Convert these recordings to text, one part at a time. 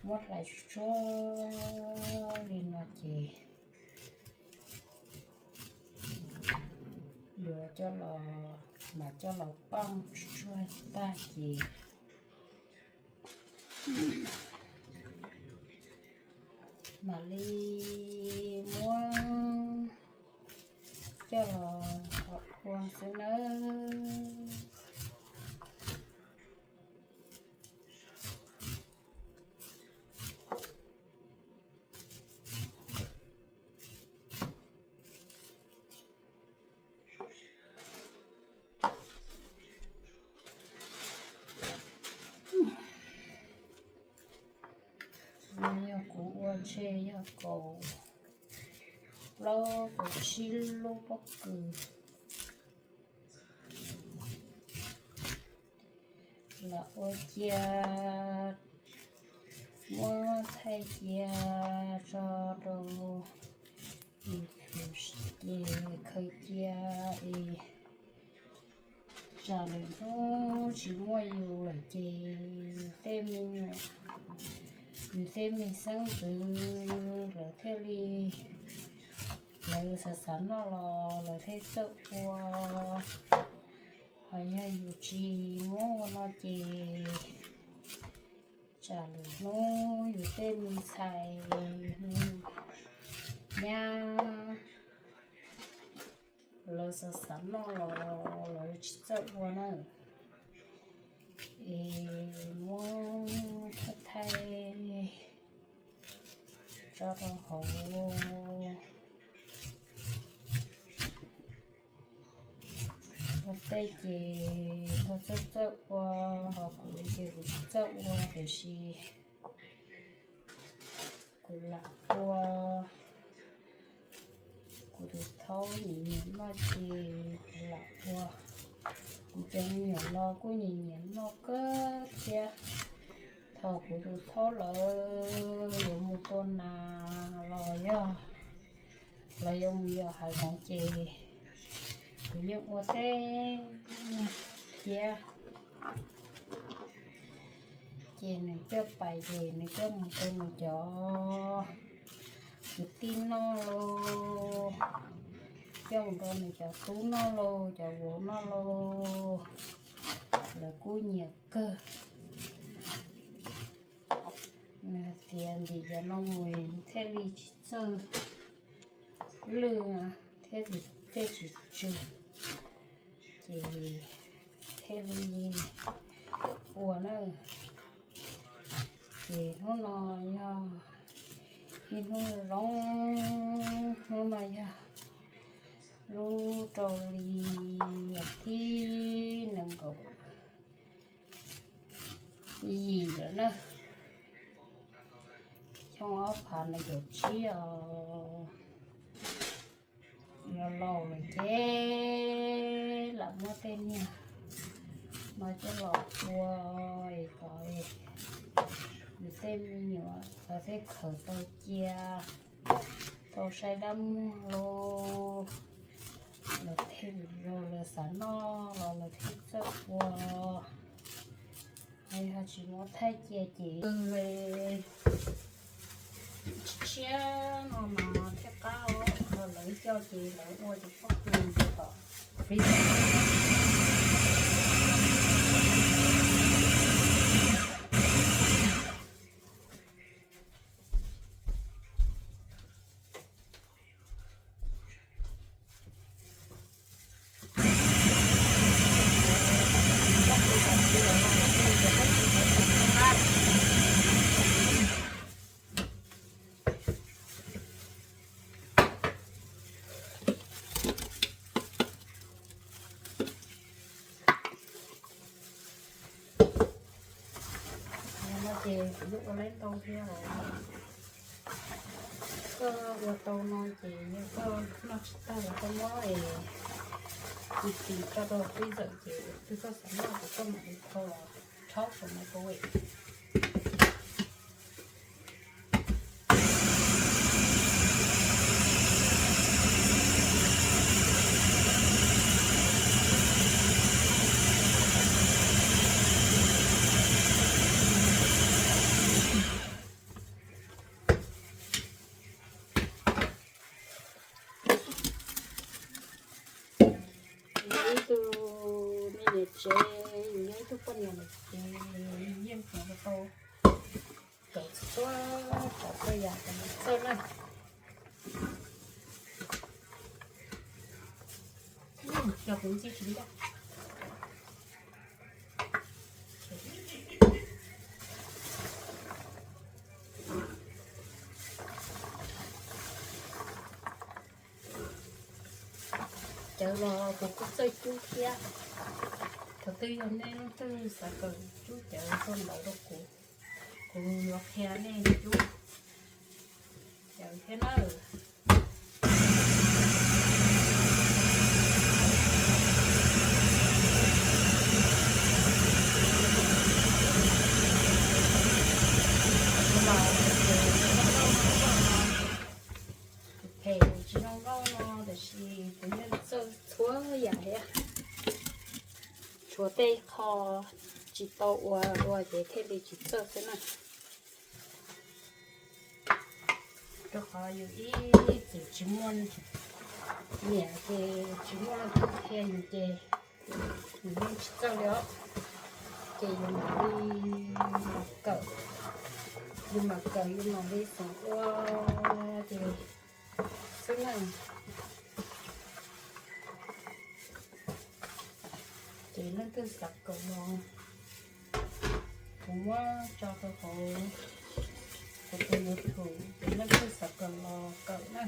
Muab hlais tsuag tsuag li no ces yuav coj los, mam coj los paj tsuag tag ces mam li muab coj los ua xwb nawb. No yog kuv ua ntshe yog kaum plaub kaum tsib lub pob kws los ua cia, muab thaij cia tso rau, es khaws cia es tsam lwm hnub tsis muaj yus lawm ces tej me nyuam, yus tej me xeeb ntxwv lawv thiaj li, lawv xav xav noj los lawv thiaj txawj ua. Ho yog yus tsis muab ua no ces tsam lwm hnub yus tej me ntxhais nyab lawv xav xav noj los lawv tsis txawj ua na. Es muab thaij thaij tso rau hauv ua tej ces luag txawj txawj ua, ho kuv ces kuv tsis txawj ua tiam sis kuv lam ua. Kuv tus thaub nyiam nyiam noj ces kuv lam ua. Kuv cov me nyuam los kuj nyiam nyiam noj kawg thiab. Thaum kuv tus thaub lawv yuav mus tua nas los yog lawv yuav mus yos hav zoov ces kuv yeej ua tej thiab. Ces nws coj pais ces nws coj mus rau nws cov kwv tij noj lauj, coj mus rau nws cov tub noj lauj, cov vauv noj lauj, lawv kuj nyiam kawg. Nws hais tias ntim cov no mus thiaj li tsis txawj lwj, thiaj li tej tsis tsw, ces thiaj li ua na. Ces hnub no yog ib hnub zoo, hnub no yog lub rau li vas thib nees nkaum yim lawm na, xyoo ob phav nees nkaum tsib os. Los laus lawm ces lam muab tej niag no coj los ua es kom yus tej me nyuam lawv thiaj khaws tau cia, tau saib dab muag lauj, lawv thiaj zoo, lawv xav noj los lawv thiaj txawj ua. Yog tsis muab thaij cia ces tshiab tshiab no mas thiaj qab, ho lawv coj ces lawv ua cov pob kws ntawd tom freezer. No ces kuv yeej ua laib ntau thiab os. Koj ua tau no ces yog koj noj tsis tag los koj muab es tis tis tso rau freezer ces twg koj xav noj ces koj mam li thau los rhaub saum microwave. Poj niam lawm ces yeej tsis tau kawm txhua tsav txhua yam kom txawj na. Cov kuv ntxig tsis ncaj. Cawv los kuv kuj txawj cub thiab. Thaum twg yog nej leej twg xav kawm cub cawv txog ntawd rau kuv, kuv yuav qhia nej cub cawv thiab nawb. Phem tsis zoo nkauj no tab sis kuv yeej txawj txhua yam thiab. Tshuav tej qho tsis tau ua dua ces thiaj li tsis txawj xwb na. Rau qhov yus ib txwm tsis muaj niam ces tsis muaj leej twg qhia yus ces yus yeej tsis txawj li os. Ces yus mam li kawm, yus mam kawm yus mam li xav ua ces xwb na. Ces leej twg xav kawm los kuv muab tso rau hauv kuv tus YouTube, ces leej twg xav kawm los kawm na.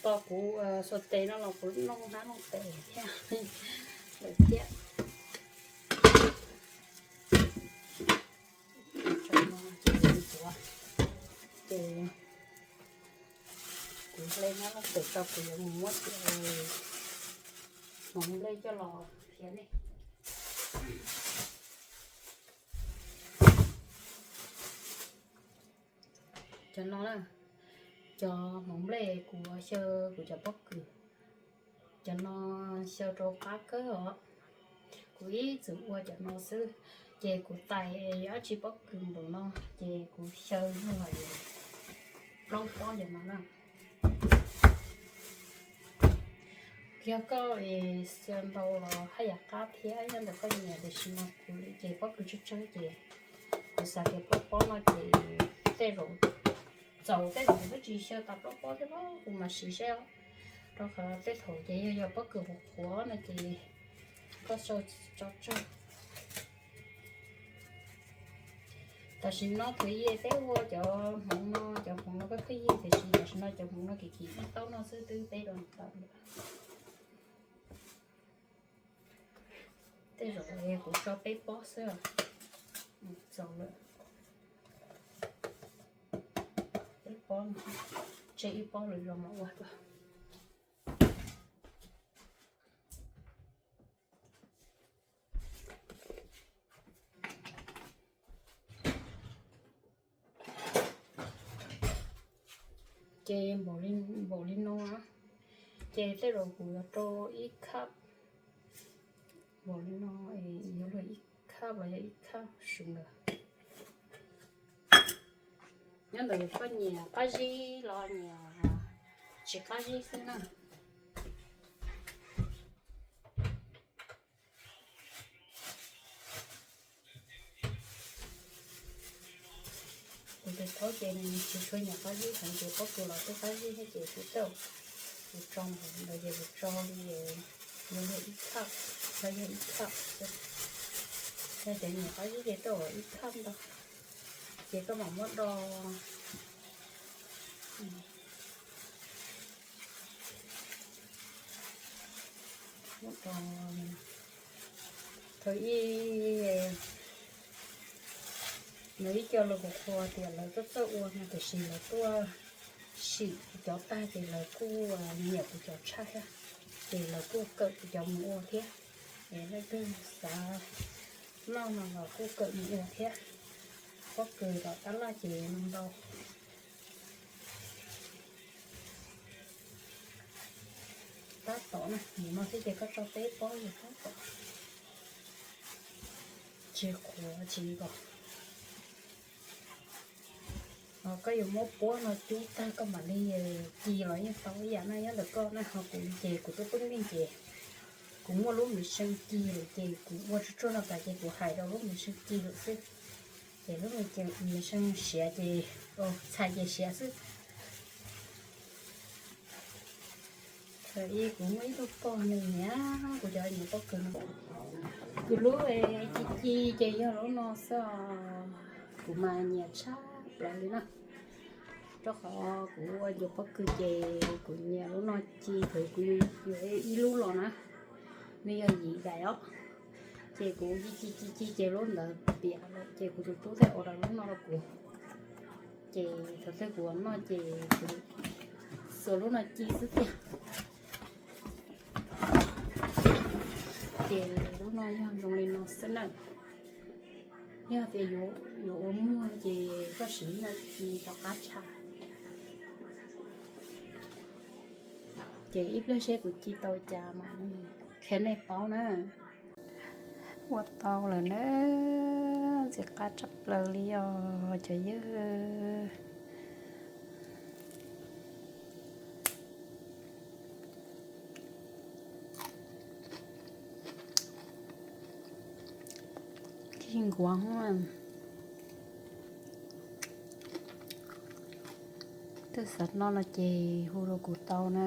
Tos kuv xuas tes no los kuv noj hnab noj tes thiab lawm thiab. Ces kuv hle hnab noj tes tso kuv yuav mus muab hmoov nplej coj los qhia nej. Cov no na, cov hmoov nplej kuv xyaw kuv cov pob kws. Cov no xyaw rau qab kawg os. Kuv ib txwm ua cov no xwb, ces kuv tais dab tsi pob kws npaum no, ces kuv xyaw muaj plaub pob cov no na. Yog koj xyaw ntau los haj yam qab thiab, yog ntawm koj nyiam, tiam sis mas kuv ces pob kws tsawg tsawg ces kuv xav tias plaub pob no ces tej zaum, txaus tej zaum kuv twb tsis xyaw tas plaub pob thiab, kuv mam siv seb os. Rau qhov tej thaum ces yog yog pob kws qhuav qhuav no ces koj xyaw tso tsawg. Tam sim no thaum ub peb ua cov hmoov no, cov hmoov no koj pheej yig, tiam sis tam sim no cov hmoov no kim kim ib taub no xwb twb peb rau tawm lawm. Tej zaum kuv tso peb pob xwb, txaus lawm. Peb pob, tseg ib pob lwm zaus mam ua dua. Ces npaum li no, ces tej zaum kuv yuav rau ib cup, npaum li no, yuav luag ib cup los yog ib cup sugar. Nyob ntawm koj nyiam qab zib los nyiam tsis qab zib xwb na. Kuv tus thaub ces nws tsis tshua nyiam qab zib heev, ces pob kws los twb qab zib thiab ces kuv txawj, kuv tso ntawd ces kuv tso li, yuav luag ib cup, los yog ib cup xwb. Yog tias nyiam qab zib ces twb ua ib cup ntau, ces koj mam muab do, muab do thaum ub. Lawv ib co lus kuv qhuas tias lawv tuaj txawj ua no, tiam sis lawv tuaj sim cov tag ces lawv kuj nyiam kuv cov tshaj thiab, ces lawv kuj kawm kuv cov mus ua thiab. Es leej twg xav noj no los kuj kawm mus ua thiab. Pob kws tom tab laj ces ntau. Tab tom na, nim no xwb ces koj tso peb pob yus tab tom. Tsis qhuav tsis nkaus. Koj yuav muab puab no cub tag koj mam li ci los yeej tau ib yam na, nyob ntawm koj na. Ho kuv ces kuv twb pub meej ces kuv muaj lub mexees ci lawm ces kuv ua tsuag tsuag no tas ces kuv hais rau lub mexees ci lawm xwb. Ces lub mexees siav ces, txhais ces siav xwb. Thaum ub kuv muaj ib tug pog nws nyiam kuv cov nyiam pob kws no. Kuv lub ci ci ces yog lub no xwb, kuv mas nyiam tshaj plaws li na. Rau qhov kuv ua ncuav pob kws ces kuv nyiam lub no ci, thaum kuv yuav ib lub los na, nws yog yim daim os. Ces kuv ci ci ci ci ces lub ntawd piam lawm ces kuv tus tub thiaj ua rau lub no rau kuv. Ces thaum twg kuv ua noj ces kuv xuas lub no ci xwb tiag. Ces lub no yog zoo li no xwb na. Yog tias yuav ua muag ces koj siv lub no ci rov qab tshaj. Ces ib pliag seb kuv ci tau cas mas qhia nej paub na. Ua tau lawm na, ntxim qab tshaj plaws li os cov yawg. Ci nkuav. Twb xav noj no ces hu rau kuv tau na.